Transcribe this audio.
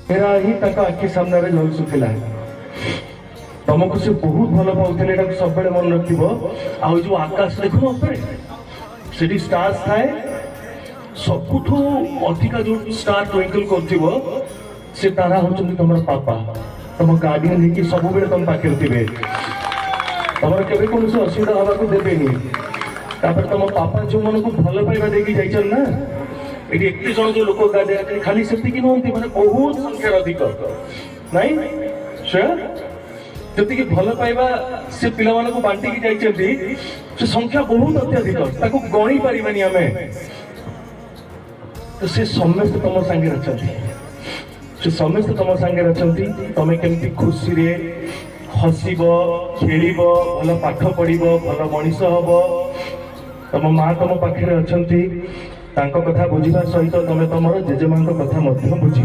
ଚେହେରା ହିଁ ତାଙ୍କ ଆଖି ସାମ୍ନାରେ ଝଲସୁଥିଲା। ତମକୁ ସେ ବହୁତ ଭଲ ପାଉଥିଲେ, ଏଟାକୁ ସବୁବେଳେ ମନେ ରଖିବ। ଆଉ ଯୋଉ ଆକାଶ ଦେଖୁନ ଉପରେ, ସେଠି ଷ୍ଟାର୍ସ ଥାଏ। ସବୁଠୁ ଅଧିକା ଯୋଉ ଷ୍ଟାର ଟ୍ୱିଙ୍କଲ କରୁଥିବ, ସେ ତାରା ହଉଛନ୍ତି ତମର ପାପା। ତମ ଗାର୍ଡିଆନ ହେଇକି ସବୁବେଳେ ତମ ପାଖରେ ଥିବେ, ତମର କେବେ କୌଣସି ଅସୁବିଧା ହବାକୁ ଦେବେନି। ତାପରେ ତମ ପାପା ଯୋଉମାନଙ୍କୁ ଭଲ ପାଇବା ଦେଇକି ଯାଇଛନ୍ତି ନା, ଏଠି ଏତେ ଜଣ ଯୋଉ ଲୋକ ଗାର୍ଡିଆନ, ଖାଲି ସେତିକି ନୁହନ୍ତି, ମାନେ ବହୁତ ସଂଖ୍ୟାରେ ଅଧିକ ନାଇଁ ଶ୍ରେୟା? ଯେତିକି ଭଲ ପାଇବା ସେ ପିଲାମାନଙ୍କୁ ବାଣ୍ଟିକି ଯାଇଛନ୍ତି, ସେ ସଂଖ୍ୟା ବହୁତ ଅତ୍ୟଧିକ, ତାକୁ ଗଣି ପାରିବାନି ଆମେ। ତ ସେ ସମସ୍ତେ ତମ ସାଙ୍ଗରେ ଅଛନ୍ତି, ସେ ସମସ୍ତେ ତମ ସାଙ୍ଗରେ ଅଛନ୍ତି। ତମେ କେମିତି ଖୁସିରେ ହସିବ, ଖେଳିବ, ଭଲ ପାଠ ପଢିବ, ଭଲ ମଣିଷ ହବ, ତମ ମା ତମ ପାଖରେ ଅଛନ୍ତି। ତାଙ୍କ କଥା ବୁଝିବା ସହିତ ତମେ ତମର ଜେଜେମାଙ୍କ କଥା ମଧ୍ୟ ବୁଝିବ।